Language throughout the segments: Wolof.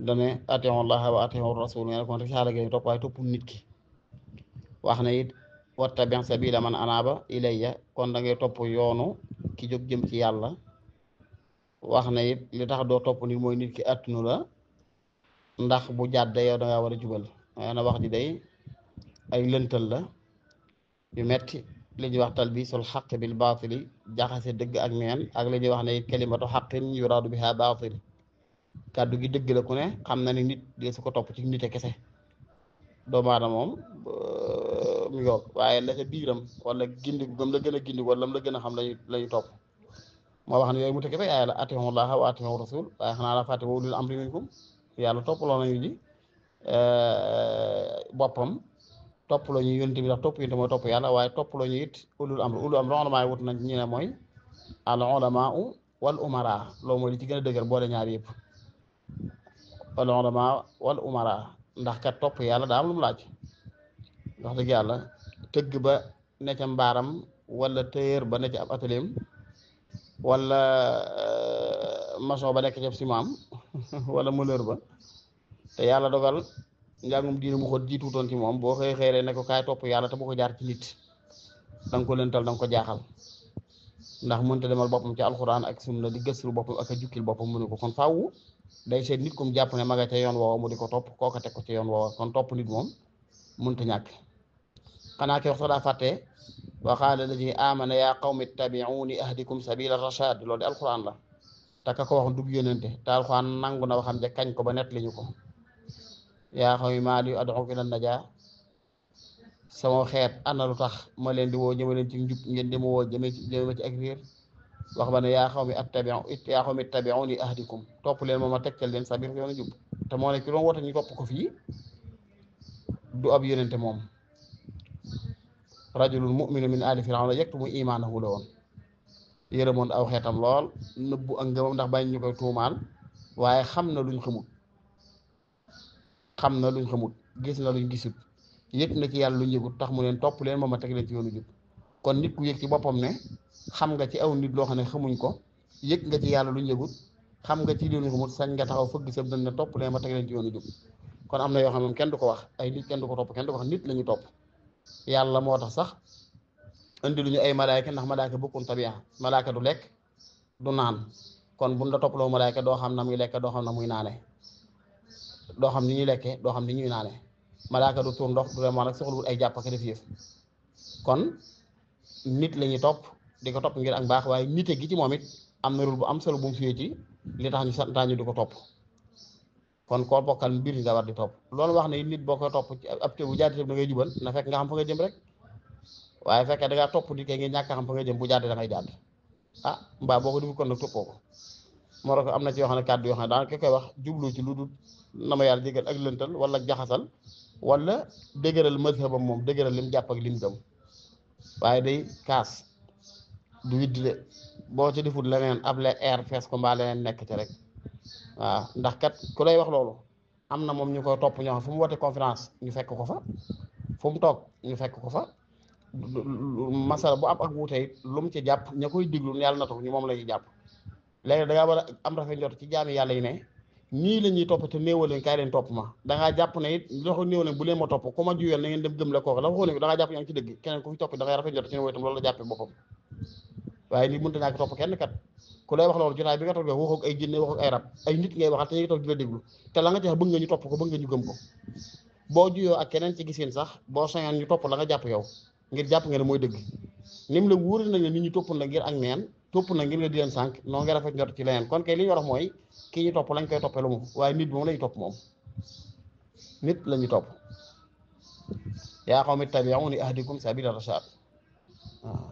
dane atiiwu llaaha wa atiiwu rasuul nga ne kon risaala gi topp waaye topp nit ki wax na it wattabi' sabiila man anaaba ilayya kon da ngay topp yoonu ki jóg jëm ci yàlla wax na it li tax doo topp nit mooy nit ki attunu la ndax bu jàdde yow da ngaa war a jubal waaye na wax ji day ay lëntal la yu metti li ñuy wax talbiisul xaq bil baatili jaxase dëgg ak neen ak li ñuy wax ne kalimatu xaqin yuraadu biha baatil kàddu gi dëgg la ku ne xam na ni nit de su ko topp ci nite kese doomu aadama moom mu yoog waaye la ca biiram wala gindigu gëm la gën a gindigu wala la gën a xam lañu topp moo wax ne yooyu mu tëkk fay yàlla atiiwu llaaha wa atiiwu rasuul waaye xanaa la fàtte wa ulil amri minkum yàlla toppaloo nañu ji boppam topp la ñu yonent bi ndax topp yonent mooy topp yàlla waaye topp la ñu it ulul amri ulamaa yi wut nañ ñu ne mooy al ulamaa wal umaraa loolu mooy li ci gën a dëgër boole ñaar yëpp al ulamaa wal umaraa ndax kat topp yàlla daa am lu mu laaj wax dëgg yàlla tëgg ba ne ca mbaaram wala téyeer ba ne ca ab atelier wala maçon ba nekk ca simaam wala mëleur ba te yàlla dogal njàngum diine mu ko jiituutoon ci moom boo xëy xëy ne ko kaay topp yàlla te bu ko jaar ci nit da nga ko lëntal da nga ko jaaxal ndax mënta demal boppam ci alxuraan ak sunna di gëstu boppam ak a jukkil boppam mu ne ko kon faaw day seet nit kum jàpp ne ma nga ca yoon woowa mu di ko topp kooka teg ko ci yoon woowa kon topp nit moom mënta ñàkk xanaa ki wax sax daa fàtte wa qaala alladi amana yaa qawmi ittabi'uuni ahdikum sabila rashad loolu di alxuraan la te ka ko wax dugg yónente te alxuraan nangu na waxam ja kañ ko ba net li ñu ko yaa qawmi maa lii ad'uukum ila najaa sama xeet ana lu tax ma leen di woo jëme leen ci njub ngeen di ma woo jëme ci ak réer wax ba ne yaa qawmi ittabi'uuni ahdikum topp leen moom ma tegtal leen sabir yoonu jub te moo ne ki doon woote ñu topp ko fii du ab yónente moom rajulun mu'minun min aali firawna yaktumu imaanahu la woon yërëmoon aw xeetam lool nëbbu ak ngëmam ndax bañ ñu koy tuumaal waaye xam na luñ xamut gis na luñ gisut yëg na ci yàlla luñ yëgut tax mu leen topp leen moom ma teg leen ci yoonu jub kon nit ku yëg ci boppam ne xam nga ci aw nit loo xam ne xamuñ ko yëg nga ci yàlla luñ yëgut xam nga ci luñ xamut sañ nga taxaw fëgg sa dënn ne topp leen ma teg leen ci yoonu jub kon am na yoo xam ne kenn du ko wax ay nit kenn du ko topp kenn du ko wax nit la ñu topp yàlla moo tax sax indi lu ñu ay malaayka ndax malaayka bokkun tabiya malaayka du lekk du naan kon buñ la topploo malaayka doo xam na muy lekk doo xam na muy naane doo xam ni ñuy lekkee doo xam ni ñuy naane malaayka du tuur ndox du dem nag soxlawul ay jàpp ak def yëf kon nit la ñuy topp di ko topp ngir ak baax waaye nite gi ci moom it am na rôle bu am solo bu mu suyee ci li tax ñu santaa ñu di ko topp kon koo bokkal mbir yi nga war di topp loolu wax ne nit boo koy topp ci ab bu jaadee da ngay jubal na fekk nga xam fa nga jëm rek waaye fekkee da ngaa topp nit kay nga ñàkk a xam fa nga jëm bu jaadee da ngay jàdd ah mbaa boo ko defee kon nag toppoo ko moo tax am na ci yoo xam ne kàddu yoo xam ne daanaka ki koy wax jublu ci lu dul na ma yàlla jégal ak lëntal wala jaxasal wala dëgëral mazhabam moom dëgëral lim jàpp ak lim gëm waaye day kaas du widd de boo ci defut leneen ab la air fees ko mbaa leneen nekk ci rek waaw ndax kat ku lay wax loolu am na moom ñu koy topp ñoo xam fu mu woote conférence ñu fekk ko fa fu mu toog ñu fekk ko fa masala bu am ak wuute it lu mu ci jàpp ña koy diglu yàlla na toog ñu moom la ñuy jàpp léegi da ngaa war a am rafet njort ci jaami yàlla yi ne ñii la ñuy topp te néewal leen kaay leen topp ma da ngaa jàpp ne it loxo néewal leen bu leen ma topp ku ma juyeel na ngeen dem gëm la kooku la waxoo ne da ngaa jàpp yaa ngi ci dëgg keneen ku fi topp da ngay rafet njort ci ne woy tam loolu la jàppee boppam waaye lii mënta ñàkk topp kenn kat ku lay wax loolu jotaay bi nga toog waxoo ay jinne waxoo ay rab ay nit ngay waxal te ñu ngi toog di la déglu te la nga ci wax bëgg nga ñu topp ko bëgg nga ñu gëm ko boo juyoo ak keneen ci giseen sax boo soñoon ñu topp la nga jàpp yow ngir jàpp nga ne mooy dëgg nim la wóori na nga nit ñi topp na ngir ak neen topp na ngir nga di leen sànq noo ngi rafet njort ci leneen kon kay li ñu war a wax mooy kii ñu topp lañ koy toppee lu mu waaye nit moom la ñu topp moom nit la ñu topp yaa qawmi ittabi'uuni ahdikum sabila rashad waaw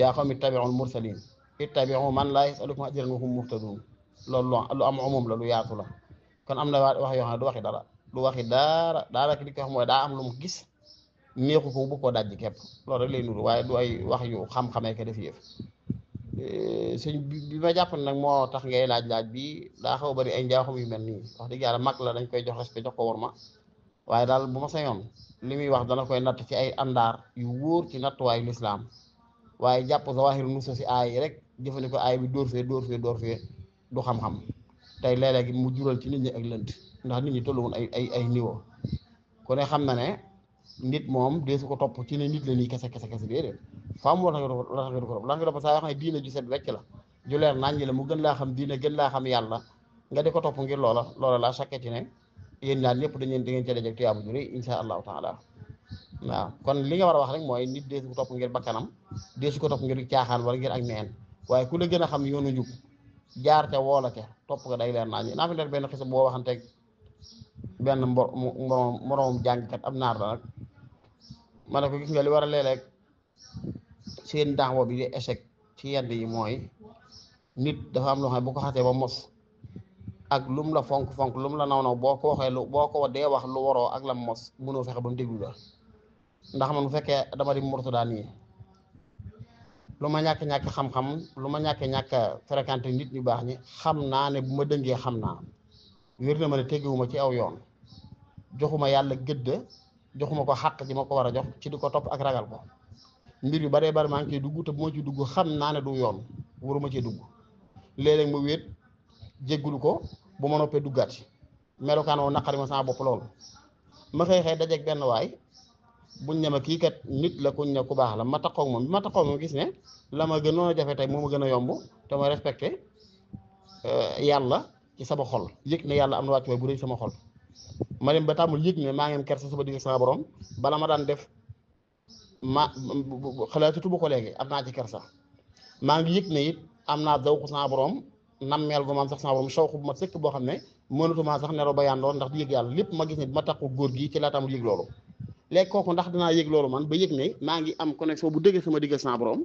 yaa qawmi ittabi'ul mursalin ittabi'u man laa yas'alukum ajran wa hum muhtadun loolu lu am umum la lu yaatu la kon am na wax yoo xam ne du waxi dara du waxi dara daanaka li ko wax mooy daa am lu mu gis neexu ko bu ko dajji képp loolu rek lay nuru waaye du ay wax yu xam-xamee ko def yëf sëñ bi ma jàpp nag moo tax ngay laaj bi daa xaw bari ay njaaxum yu mel nii wax dëgg yàlla mag la dañ koy jox respect jox ko war ma waaye daal bu ma sañoon li muy wax dana koy natt ci ay àndaar yu wóor ci nattuwaayu lislaam waaye jàpp zawaahiru nusuus si aay rek jëfandikoo aay bi dóor fee du xam-xam tey léeg-léeg mu jural ci nit ñi ak lënt ndax nit ñi tollu woon ay niveau ku ne xam na ne nit moom deesu ko topp ci ne nit la nii kese déedéet faa mu war nga ko topp la nga topp saa yoo xam ne diine ju set wecc la ju leer naññi la mu gën laa xam diine gën laa xam yàlla nga di ko topp ngir loola laa chaque ci ne yéen ñaar ñëpp da ngeen ca dajeek tuyaabu ju rëy insha allahu taala waaw kon li nga war a wax rek mooy nit deesu ko topp ngir bakkanam deesu ko topp ngir caaxaan wala ngir ak neen waaye ku la gën a xam yoonu njub jaar ca woola ca topp nga day leer naññi naa fi leer benn xisa boo waxanteeg benn moroom jàngkat am naar la nag ma ne ko gis nga li war a léeg-léeg seen daawa bi di échec ci yedd yi mooy nit dafa am loo xam ne bu ko xasee ba mos ak lum la fonk lum la naw boo ko waxee boo ko dee wax lu waroo ak la mos mënoo fexe ba mu déglu la ndax man bu fekkee dama di murtadaan yi lu ma ñàkk xam-xam lu ma ñàkk fréquenté nit ñu baax ñi xam naa ne bu ma dëngee xam naa wér na ma ne tegewuma ci aw yoon joxuma yàlla gëdd joxuma ko xàq ji ma ko war a jox ci di ko topp ak ragal ko mbir yu baree bari maa ngi ciy dugg te bu ma ci dugg xam naa ne du yoon waruma cee dugg léeg-léeg ma wéet jéggulu ko bu ma noppee duggaat ci melokaan woo naqari ma sama bopp loolu ma xëy dajeeg benn waay buñ ne ma kii kat nit la kuñ ne ku baax la ma taxaw moom bi ma taxaw moom gis ne la ma gënoon a jafe tey moo ma gën a yomb te ma respecté yàlla ci sama xol yëg ne yàlla am na wàccuwaay bu rëy sama xol ma dem ba tàmmul yëg ne maa ngi am kersa sama digg sama borom bala ma daan def ma xalaatatu bu ko léegi am naa ci kersa maa ngi yëg ne it am naa dawku sama borom nammeel gu ma am sax sama borom sawku bu ma sëkk boo xam ne mënatuma sax nelaw ba yandoor ndax di yëg yàlla lépp ma gis ne bi ma takku góor gi ci laa tàmmul yëg loolu léegi kooku ndax dinaa yëg loolu man ba yëg ne maa ngi am connexion bu dëgg sama digg sama borom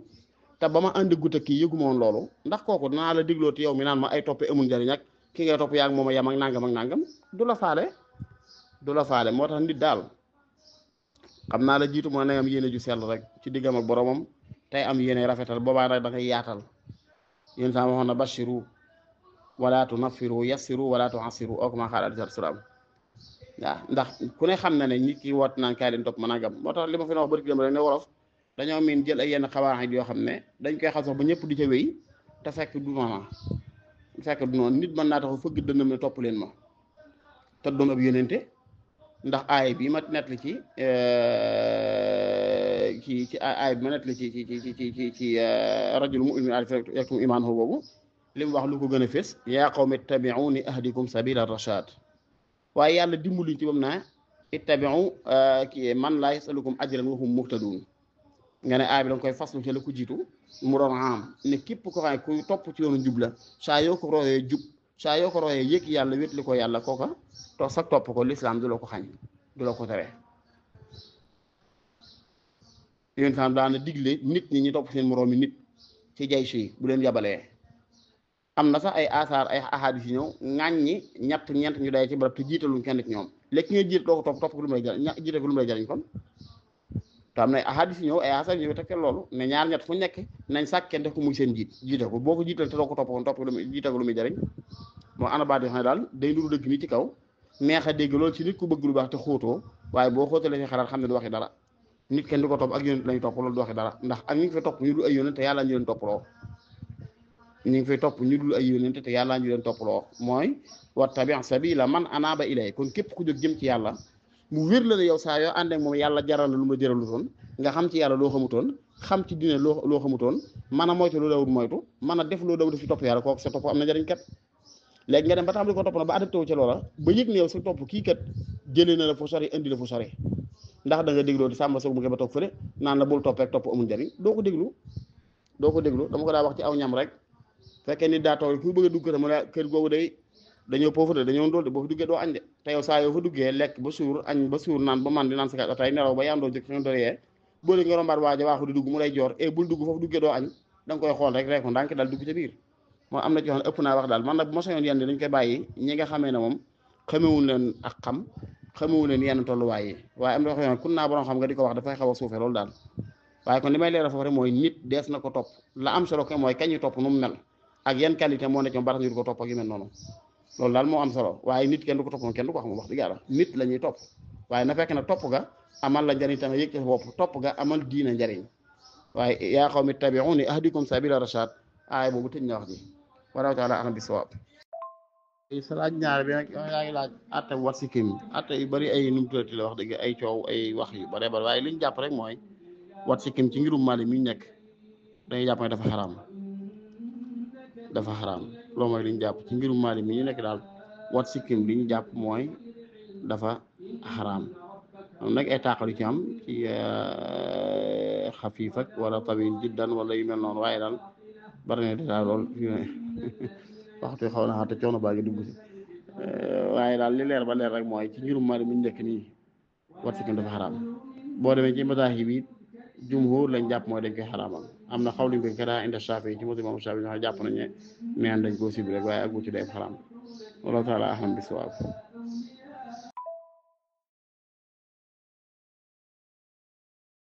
te ba ma ànd gut ak kii yëguma woon loolu ndax kooku dinaa la dégloo te yow mi naan ma ay toppe amul njariñ ak ki ngay topp yaa ngi moom a yam ak nangam du la faale moo tax nit daal xam naa la jiitu moo nay am yéene ju sell rek ci diggam ak boromam tey am yéene rafetal boobaa nag da ngay yaatal yéen saa waxoon na bashiru wala tunaffiru yassiru wala tu'assiru oo kama qaala alayhi salaam waaw ndax ku ne xam na ne nit ki woot naan kaay leen topp ma nangam moo tax li ma fi wax barki dem rek ne wolof dañoo miin jël ay yenn xawaayit yoo xam ne dañ koy xam sax ba ñëpp di ca wéy te fekk du noonu nit mën naa tax fëgg dënnam ne topp leen ma te doon ab yónente ndax aay bi ma nett li ci aay bi ma nett li ci rajul mu'min yaktum imaanahu boobu li mu wax lu ko gën a fés yaa qawmi ittabi'uuni ahdikum sabila rashad waaye yàlla dimbali ci bam naa ittabi'u man laa yasalukum ajran wa hum muhtadun nga ne aay bi danga koy faslu ci la ko jiitu mu doon am ne képp ko xam ne ku topp ci yoonu jub la saa yoo ko royee jub saa yoo ko royee yëg yàlla wétli ko yàlla kooka toog sax topp ko lislaam du la ko xañ du la ko tere yéen tam daana digle nit ñi topp seen moroomi nit ci jay suy bu leen yabalee am na sax ay asaar ay ahadis yi ñëw ŋàññi ñeent ñu day ci barab te jiitaluñ kenn ci ñoom léegi nga jiit doo ko topp ko lu mu lay jariñ jiite ko lu mu lay jariñ kon te am na ay ahadis yi ñëw ay asaar ñëw tegtal loolu ne ñaar ñett fu nekk nañ sàkkee def ko muy seen jiite ko boo ko jiital te doo ko topp kon topp ko jiite ko lu muy jariñ moo ana baat yoo xam ne daal day nuru dëgg nii ci kaw neex a dégg loolu ci nit ku bëgg lu baax te xóotoo waaye boo xóotalee fi xalaat xam ne du waxi dara nit kenn du ko topp ak yónent lañu topp loolu du waxi dara ndax ak ñu ngi fay topp ñu dul ay yónent te yàlla ñu leen topploo ñu ngi fay topp ñu dul ay yónent te yàlla ñu leen topploo mooy wattabi' sabila man anaaba ilay kon képp ku jóg jëm ci yàlla mu wér la ne yow saa yoo ànd ak moom yàlla jaral la lu ma jëralutoon nga xam ci yàlla loo xamutoon xam ci dine loo xamutoon mën a moytu lu dawut moytu mën a def loo dawut fi topp yàlla kooku sa topp am na njariñ kat léegi nga dem ba tax li ko topp na ba adapté wu ca loola ba yëg ne yow sa topp kii kat jëlee na la fu sori indi la fu sori ndax da nga dégloo di sàmm soog mu ngi ba toog fële naan la bul topp rek topp amul njariñ doo ko déglu dama ko daa wax ci aw ñam rek fekkee nit daa toog ku bëgg a dugg te mu ne kër googu day dañoo pauvre dañoo ndóol de boo fa duggee doo añ de te yow saa yoo fa duggee lekk ba suur añ ba suur naan ba man di naan sa kat atay nelaw ba yaam doo jëkk fi nga doyee boo léegi nga rombaat waaja waaxu di dugg mu lay joor bul dugg foofu duggee doo añ da nga koy xool rek rek ndànk daal dugg ca biir moo am na ci yoo xam ne ëpp naa wax daal man nag bu ma sañoon yenn dañ koy bàyyi ñi nga xamee ne moom xamewuñ leen ak xam xamewuñ leen yenn tolluwaay yi waaye am na wax yoo xam ne kun naa borom xam nga di ko wax dafay xaw a suufe loolu daal waaye kon li may leeral foofu rek mooy nit dees na ko topp la am solo ko mooy kañu topp nu mu mel ak yan qualité moo ne ci ba tax ñu di ko topp ak yu mel noonu loolu daal moo am solo waaye nit kenn du ko topp moom kenn du ko xam wax dëgg yàlla nit la ñuy topp waaye na fekk na topp ga amal la njariñ tamit yëg ci sa bopp topp ga amal diina njariñ waaye yaa qawmi ittabi'uuni ahdikum sabila rashad aaya boobu tëj na wax ji wallahu taala a'lam bis-sawaab sa laaj ñaar bi nag yaa ngi laaj atte wat sikkim atte yu bari ay nu mu tuddati la wax dëgg ay coow ay wax yu bare bare waaye li ñu jàpp rek mooy wat sikkim ci ngirum Maalik mi ñu nekk dañuy jàpp ne dafa xaraam dafa xaraam loolu mooy li ñu jàpp ci ngirum Maalik mi ñu nekk daal wat sikkim li ñu jàpp mooy dafa xaraam am nag ay taaxal yu ci am ci xafiif ak wala tawil jiddan wala yu mel noonu waaye daal bari na daal lool waxtu xaw na xaate coono baa ngi dugg si waaye daal li leer ba leer rek mooy ci ngirum Maalik mi ñu nekk nii wat sikkim dafa xaraam boo demee ci mazaahib yi jumhur lañ jàpp mooy dañ koy xaraamal am na xaw luñ koy kara inda Shaafi ci mosi imam Shaafi sax jàpp nañ ne neen dañ koo sib rek waaye ak bu ci day xaraam wallahu taala ahlam bi sawaab